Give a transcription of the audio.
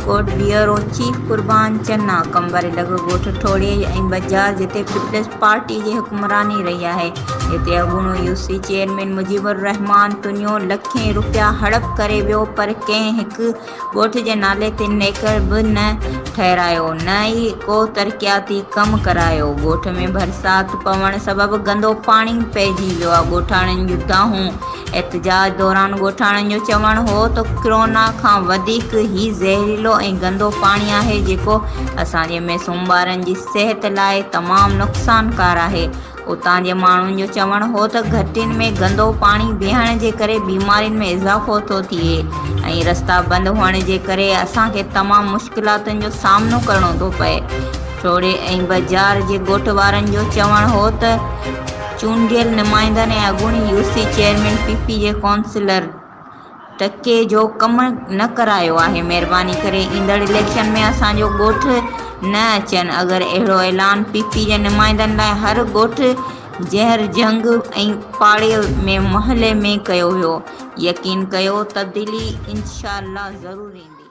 ڪالهوڪوٽ، bureau chief قربان چنا، قمبر لڳ ڳوٺ ٺوڙهي ۽ بجار جتي پيپلز پارٽي جي حڪمراني رهي آهي، جتي اڳوڻو UC chairman Mujeeb ur Rehman Tunio لکين روپيا هڙپ ڪري ويو پر ڪنهن هڪ ڳوٺ جي نالي تي نيڪر به نه ٺهرايو نه ئي ڪو ترقياتي ڪم ڪرايو، ڳوٺ ۾ برسات پوڻ سبب گندو پاڻي پئجي ويو، ڳوٺاڻن جون دانهون، احتجاج دوران ڳوٺاڻن جو چوڻ هو ته ڪرونا کان وڌيڪ هي زهريلو ۽ گندو پاڻي آهي جيڪو اسان جي معصوم ٻارن جي صحت لاء تمام نقصانڪار آهي. اتان جي ماڻهن جو چوڻ هو ته گهٽين ۾ گندو پاڻي بيهڻ جي ڪري بيمارين ۾ اضافو ٿو ٿئي ۽ رستا بند هئڻ جي ڪري اسان کي تمام مشڪلاتن جو سامنو ڪرڻو ٿو پئي. ٺوڙهي ۽ بجار جي ڳوٺ وارن جو چوڻ هو ته چونڊيل نمائندن ۽ اڳوڻي U C chairman P P جي ڪونسلر ٽڪي جو ڪم نه ڪرايو آهي مهرباني ڪري ايندڙ اليڪشن ۾ اسان جو ڳوٺ نه اچن اگر اهڙو اعلان پي پي جي نمائندن لاء هر ڳوٺ جهر جهنگ ۽ پاڙي ۾ محلي ۾ ڪيو ويو يقين ڪيو تبديلي انشاء الله ضرور ايندي.